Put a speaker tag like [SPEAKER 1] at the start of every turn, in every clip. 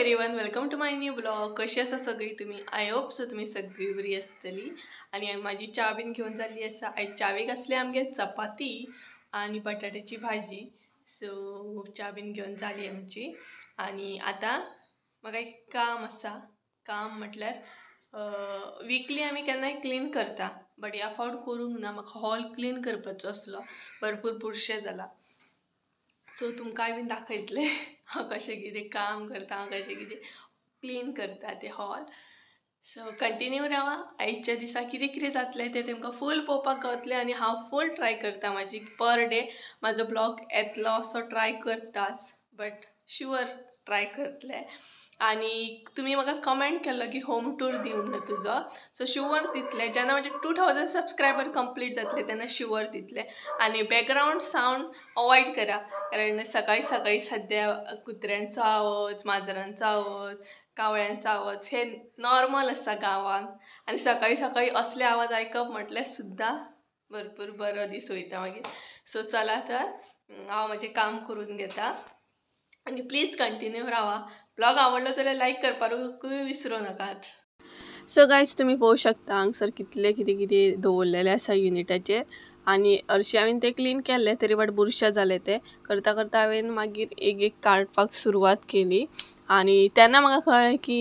[SPEAKER 1] Everyone, welcome to my new blog. कशी आसा सगळी तुमी? I hope so तुमी सगळी बरी आसतली. आनी म्हाजी च्या बीन घेवन जाल्ली आसा. आयज च्यावेक आसली आमगेर चपाती आनी बटाट्याची भाजी. सो च्या बीन घेवन जाली आमची. आनी आतां म्हाका एक काम आसा. काम म्हटल्यार विकली आमी केन्नाय क्लीन करता, बट ह्या फावट करूंक ना. म्हाका हॉल क्लीन करपाचो आसलो, भरपूर बुरशें जाला. सो तुमकांय बीन दाखयतलें हांव कशें कितें काम करता, हांव कशें कितें क्लीन करता तें हॉल. सो कंटिन्यू रावा. आयच्या दिसा कितें कितें जातलें तें तुमकां फूल पळोवपाक गावतलें. आनी हांव फूल ट्राय करता म्हाजी पर डे म्हाजो ब्लॉग येतलो असो ट्राय करताच, बट शुअर ट्राय करतलें. आनी तुमी म्हाका कमेंट केल्लो की होम टूर दी म्हणून तुजो, सो शुअर दितलें. जेन्ना म्हाजे 2000 सबस्क्रायबर कंप्लीट जातले तेन्ना शुअर दितलें. आनी बॅकग्रावंड सावंड अवॉयड करा, कारण सकाळी सकाळी सद्या कुत्र्यांचो आवाज, माजरांचो आवाज, कावळ्यांचो आवाज हे नॉर्मल आसा गांवांत. आनी सकाळी सकाळी असले आवाज आयकप म्हटल्यार सुद्दां भरपूर बरो दीस वयता मागीर. सो चला तर हांव म्हाजें काम करून घेता. आनी प्लीज कंटिन्यू रावा. ब्लॉग आवडलो जाल्यार लायक करपाकूय विसरूं नाकात. सो गायज, तुमी पळोवंक शकता हांगसर कितले कितें कितें दवरलेलें आसा युनिटाचेर. आनी हरशीं हांवें तें क्लीन केल्लें तरी बट बुरशें जालें. तें करता करता हांवें मागीर एक एक काडपाक सुरवात केली. आनी तेन्ना म्हाका कळ्ळें की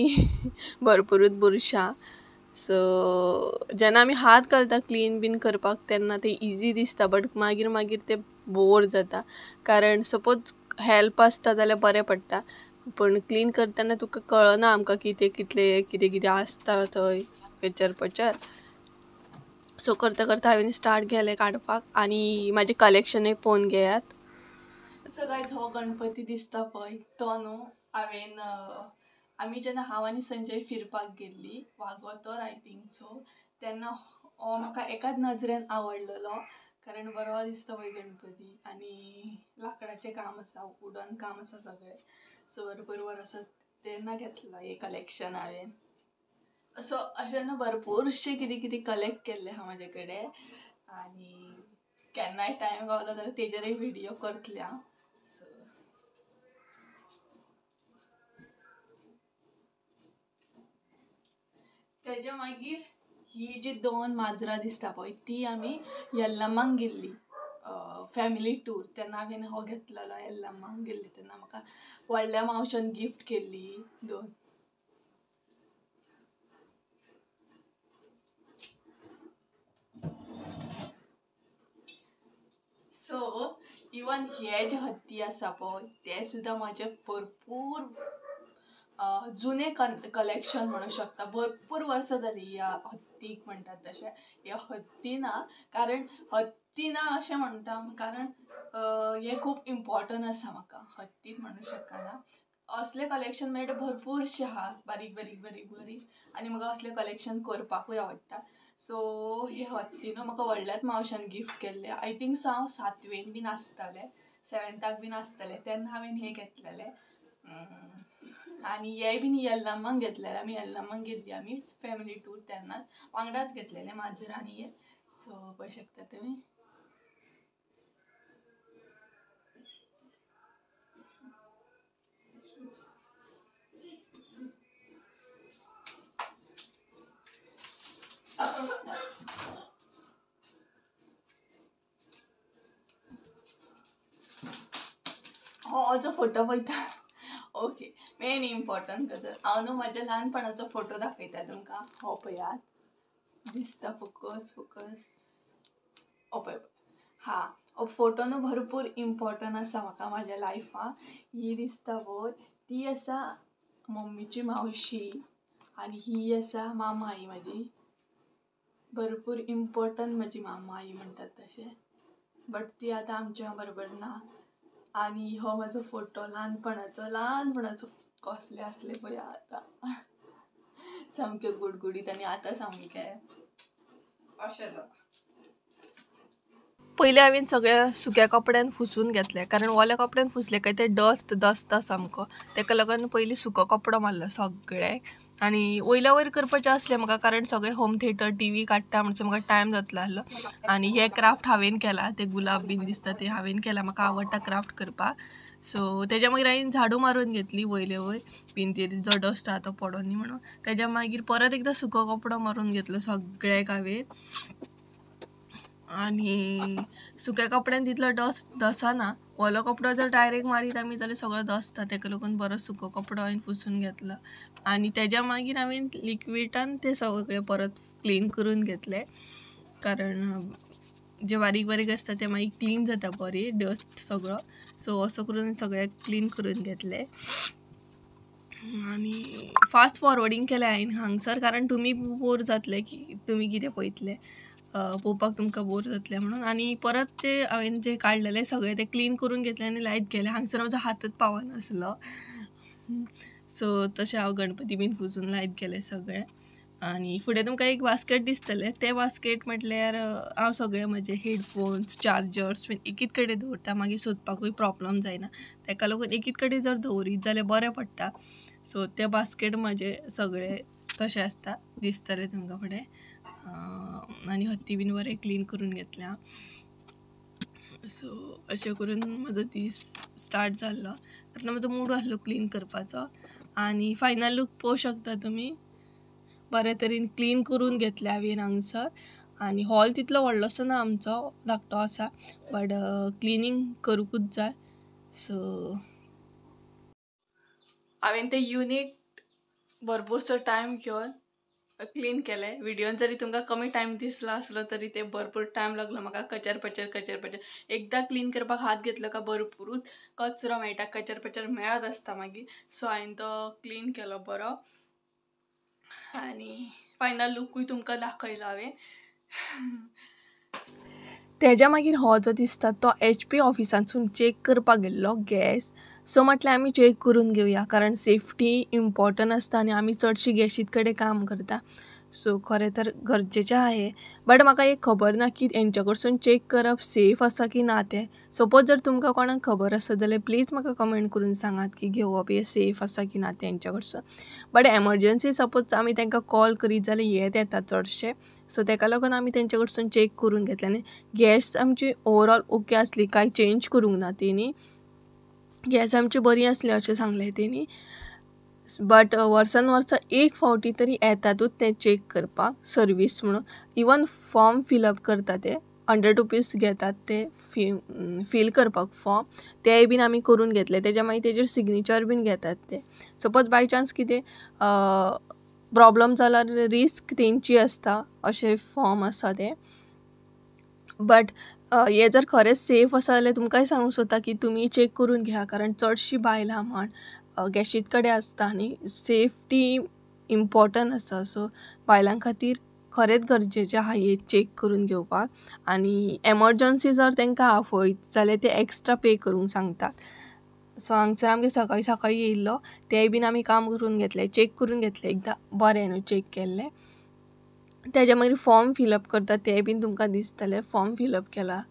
[SPEAKER 1] भरपुरूच बुरशां. सो जेन्ना आमी हात घालता क्लीन बीन करपाक तेन्ना तें इजी दिसता, बट मागीर मागीर तें बोर जाता. कारण सपोज हेल्प आसता जाल्यार बरें पडटा, पूण क्लीन करतना तुका कळना आमकां की तें कितलें कितें कितें आसता थंय पेचर पचर. सो करता करता हांवें स्टार्ट केलें काडपाक. आनी म्हाजें कलेक्शनूय पळोवन घेयात. सो गायज, हो गणपती दिसता पळय तो न्हू हांवें आमी जेन्ना हांव आनी संजय फिरपाक गेल्ली वागोतर I think so, तेन्ना हो म्हाका एकाच नजरेन आवडलेलो, कारण बरो दिसता पळय गणपती. आनी लांकडाचें काम आसा, वुडन काम आसा सगळें. सो भरपूर बरो आसा तेन्ना घेतला हें कलेक्शन हांवें. सो अशें न्हू भरपूरशें कितें कितें कलेक्ट केल्लें आहा म्हाजे कडेन. आनी केन्नाय टायम गावलो जाल्यार तेजेरय व्हिडियो करतलें हांव. सो तेज्या मागीर ही जी दोन माजरां दिसता पळय ती आमी येल्लमाक गेल्ली फॅमिली टूर, तेन्ना हांवें हो घेतलेलो. येल्लमाक गेल्ली तेन्ना म्हाका व्हडल्या मावशान गिफ्ट केल्ली दोन. सो इवन हे जे हत्ती आसा पळय ते सुद्दां म्हाजे भरपूर जुने कलेक्शन म्हणू शकता. भरपूर वर्सां जाली ह्या हत्तीक म्हणटात तशें. ह्या हत्ती ना, कारण हत्ती ना अशें म्हणटा कारण हें खूब इम्पॉर्टंट आसा म्हाका. हत्तीत म्हणू शकना. असलें कलेक्शन मेळटा भरपूरशें आहा, बारीक बारीक बारीक बारीक. आनी म्हाका असलें कलेक्शन करपाकूय आवडटा. सो हे हत्ती न्हू म्हाका व्हडल्याच मावशान गिफ्ट केल्लें. I think so हांव सातवेन बीन आसतलें, सेवेंताक बीन आसतलें तेन्ना हांवें हें घेतलेलें. आनी हे बीन येल्लमाक घेतलेले. आमी येल्लमाक गेल्ली आमी फॅमिली टूर, तेन्नाच वांगडाच घेतलेले माजरां आनी हे. सो पळोवंक शकता तुमी. हो जो फोटो पळयता, ओके, मेन इम्पॉर्टंट गजाल हांव न्हू म्हाज्या ल्हानपणाचो फोटो दाखयता तुमकां. हो पळयात दिसता, फोकस फोकस, हो पळय हा हो फोटो न्हू भरपूर इम्पॉर्टंट आसा म्हाका म्हाज्या लायफान. ही दिसता पळय ती आसा मम्मीची मावशी, आनी ही आसा मामा आई म्हाजी. भरपूर इम्पॉर्टंट म्हाजी मामा आई म्हणटात तशें, बट ती आतां आमच्या बरोबर ना. आनी हो म्हाजो फोटो ल्हानपणाचो, ल्हानपणाचो कसले आसले पळय आतां सामके गुडगुडीत, आनी आतां सामकें अशें जालां. पयलीं हांवें सगळ्या सुक्या कपड्यान फुसून घेतलें, कारण ओल्या कपड्यान फुसले काय ते डस्ट दसता सामको. तेका लागून पयलीं सुको कपडो मारलो सगळ्याक. आनी वयल्या वयर करपाचें आसलें म्हाका, कारण सगळें होम थिएटर टी व्ही काडटा म्हणसर म्हाका टायम जातलो आसलो. आनी हे क्राफ्ट हांवें केला, ते गुलाब बीन दिसता ते हांवें केला, म्हाका आवडटा क्राफ्ट करपाक. सो तेज्या मागीर हांवें झाडू मारून घेतली वयले वयर भिंतीर जो डस्ट आहा तो पडोन न्ही म्हणून. तेज्या मागीर परत एकदां सुको कपडो मारून घेतलो सगळ्याक हांवें. आनी सुक्या कपड्यान तितलो डस्ट दसना, ओलो कपडो जर डायरेक्ट मारीत आमी जाल्यार सगळो दसता, तेका लागून बरो सुको कपडो हांवें पुसून घेतलो. आनी तेज्या मागीर हांवें लिक्विडान ते सगळे परत क्लीन करून घेतले, कारण जे बारीक बारीक आसता ते मागीर क्लीन जाता बरे डस्ट सगळो. सो असो करून सगळें क्लीन करून घेतले. आनी फास्ट फॉरवर्डींग केलें हांवें हांगसर, कारण तुमी बोर जातले की तुमी कितें पळयतले, पळोवपाक तुमकां बोर जातलें म्हणून. आनी परत ते हांवें जे काडलेले सगळें ते क्लीन करून घेतलें आनी लायत गेलें. हांगसर म्हजो हातच पावनासलो. सो तशें हांव गणपती बीन पुजून लायत गेलें सगळें. आनी फुडें तुमकां एक बास्केट दिसतलें, तें बास्केट म्हटल्यार हांव सगळे म्हजे हेडफोन्स चार्जर्स बीन एकीच कडेन दवरता, मागीर सोदपाकूय प्रॉब्लम जायना, तेका लागून एकीच कडेन जर दवरीत जाल्यार बरें पडटा. सो तें बास्केट म्हजें सगळें तशें आसता, दिसतलें तुमकां फुडें. आनी हत्ती बीन बरें क्लीन करून घेतलें. सो अशें करून म्हजो दीस स्टार्ट जाल्लो, कारण म्हजो मूड आसलो क्लीन करपाचो. आनी फायनल लूक पळोवंक शकता तुमी, बरे तरेन क्लीन करून घेतलें हांवें हांगसर. आनी हॉल तितलो व्हडलोसो ना आमचो, धाकटो आसा, बट क्लिनींग करूंकूच जाय. सो हांवें तें युनीट भरपूरसो टायम घेवन क्लीन केलें. व्हिडियोन जरी तुमकां कमी टायम दिसलो आसलो तरी ते भरपूर टायम लागलो म्हाका. कचर पचर कचर पचर एकदां क्लीन करपाक हात घेतलो काय भरपूरूच कचरो मेळटा, कचर पचर मेळत आसता मागीर. सो हांवें तो क्लीन केलो बरो. आनी फायनल लुकूय तुमकां दाखयलो हांवें. तेज्या मागीर हो जो दिसता तो एच पी ऑफिसांतसून चॅक करपाक गेल्लो गॅस. सो म्हटलें आमी चॅक करून घेवया, कारण सेफ्टी इम्पॉर्टंट आसता आनी आमी चडशी गॅशीत कडेन काम करता. सो खरें तर गरजेचें आहे, बट म्हाका एक खबर ना की हेंच्या कडसून चॅक करप सेफ आसा की ना तें. सपोज जर तुमकां कोणाक खबर आसा जाल्यार प्लीज म्हाका कमेंट करून सांगात की घेवप हें सेफ आसा की ना तें हेंच्या कडसून. बट एमर्जन्सी सपोज आमी तांकां कॉल करीत जाल्यार हेत येता चडशे, सो तेका लागून आमी तेंच्या कडसून चॅक करून घेतलें. आनी गॅस आमची ओवरऑल ओके आसली, कांय चेंज करूंक ना तेणी, गॅस आमची बरी आसली अशें सांगलें तेणी. बट वर्सान वर्सा एक फावटी तरी येतातूच ते चॅक करपाक सर्वीस म्हणून. इवन फॉर्म फिलअप करता ते 100 रुपीज घेतात ते फील करपाक फॉर्म, तेय बीन आमी करून घेतले. तेज्या मागीर तेजेर सिग्नेचर बीन घेतात ते. सपोज बाय चान्स कितें प्रॉब्लम जाल्यार रिस्क तेंची आसता, अशें फॉर्म आसा तें. बट हे जर खरेंच सेफ आसा जाल्यार तुमकांय सांगूंक सोदता की तुमी चॅक करून घेया, कारण चडशीं बायलां म्हण गॅशीत कडेन आसता आनी सेफ्टी इम्पॉर्टंट आसा. सो बायलां खातीर खरेंच गरजेचें आहा हें चॅक करून घेवपाक. आनी एमर्जन्सी जर तांकां आफयत जाल्यार ते एक्स्ट्रा पे करूंक सांगतात. सो हांगसर आमगे सकाळीं सकाळीं येयल्लो, तेंय बीन आमी काम करून घेतलें, चॅक करून घेतलें एकदां बरें न्हू चॅक केल्लें. तेज्या मागीर फॉर्म फिलअप करता तें बीन तुमकां दिसतलें, फॉर्म फिलअप केला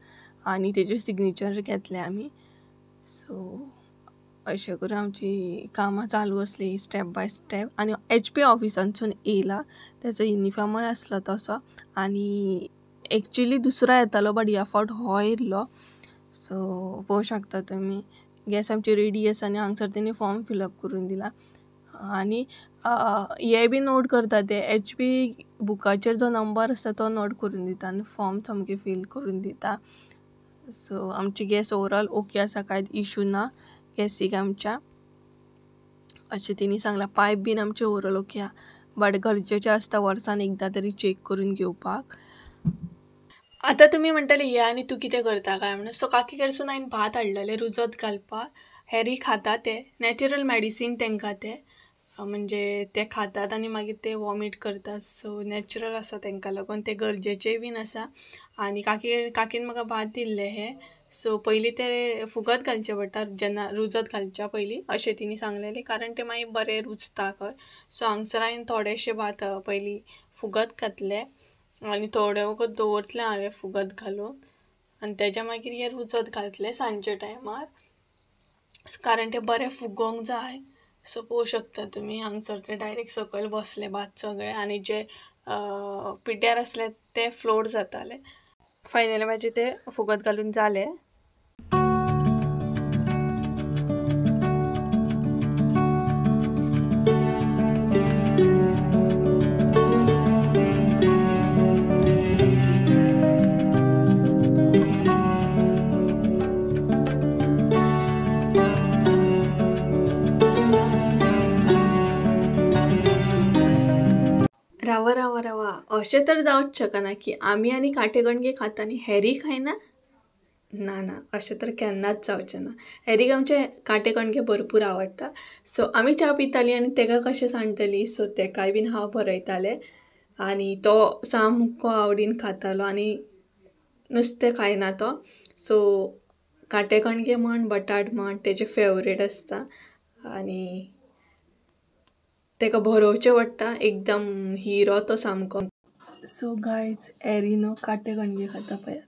[SPEAKER 1] आनी तेजेर सिग्नेचर घेतलें आमी. सो अशें करून आमची कामां चालू आसली स्टेप बाय स्टेप. आनी एच पी ऑफिसांतसून येयला, तेजो युनिफॉर्मूय आसलो तसो. आनी एक्चुली दुसरो येतालो बट ह्या फावट हो येयल्लो. सो पळोवंक शकता तुमी गॅस आमची रेडी आसा आनी हांगसर तेणी फॉर्म फिलअप करून दिला. आनी हे बी नोट करता ते एच पी बुकाचेर जो नंबर आसता तो नोट करून दिता आनी फॉर्म सामकें फील करून दिता. सो आमची गॅस ओवरऑल ओके आसा, कांयच इशू ना गॅसीक आमच्या, अशें तेणी सांगलां. पायप बीन आमचे ओवरऑल ओके आहा, बट गरजेचें आसता वर्सान एकदां तरी चॅक करून घेवपाक. आतां तुमी म्हणटले हे आनी तूं कितें करता काय म्हणून. सो काकी कडसून हांवें भात हाडलेलें रुजत घालपाक. हेरी खाता ते नॅचरल मॅडिसीन तांकां तें, म्हणजे ते खातात आनी मागीर ते वॉमीट करतात. सो नॅचरल आसा तांकां लागून तें गरजेचें बीन आसा. आनी काकीन म्हाका भात दिल्लें हें. सो पयलीं ते फुगत घालचें पडटा, जेन्ना रुजत घालच्या पयलीं अशें तिणी सांगलेलें, कारण ते मागीर बरें रुजता खंय. सो हांगसर हांवें थोडेशे भात पयलीं फुगत घातले आनी थोडे वगत दवरतलें हांवें फुगत घालून, आनी तेज्या मागीर हें रुजत घातलें सांजच्या टायमार, कारण तें बरें फुगोंक जाय. सो पळोवंक शकता तुमी हांगसर ते डायरेक्ट सकयल बसले भात सगळे आनी जे पिड्ड्यार आसले ते फ्लोट जाताले. फायनली म्हाजे ते फुगत घालून जाले. रावा रावा रावा, अशें तर जावंच शकना की आमी आनी काटेकणगे खाता आनी हॅरी खायना. ना ना, अशें तर केन्नाच जावचें ना. हॅरीक आमचे काटेकणगे भरपूर आवडटा. सो आमी च्या पितालीं आनी तेका कशें सांडटली, सो तेकाय बीन हांव भरयतालें आनी तो सामको आवडीन खातालो आनी नुस्तें खायना तो. सो काटेकणगे म्हण बटाट म्हण तेजे फेवरेट आसता आनी तेका भरोवचें पडटा, एकदम हिरो तो सामको. सो गायज, हॅरी न्हू काटेकणगे खाता पळयात.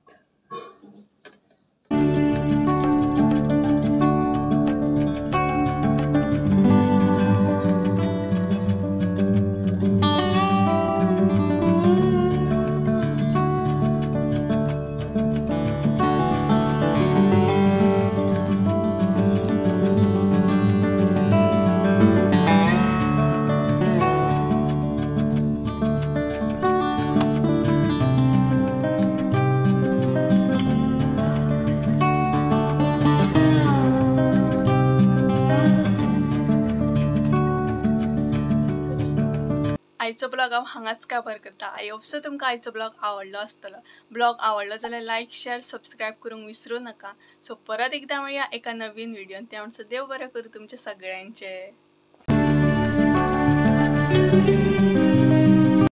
[SPEAKER 1] आयचो ब्लॉग हांव हांगाच काबार करता. I hope so तुमकां आयचो ब्लॉग आवडलो आसतलो. ब्लॉग आवडलो जाल्यार लायक, शेअर, सबस्क्रायब करूंक विसरूं नाका. सो परत एकदां मेळया एका नवीन व्हिडियोन. त्या म्हणसर देव बरें करूं तुमच्या सगळ्यांचें.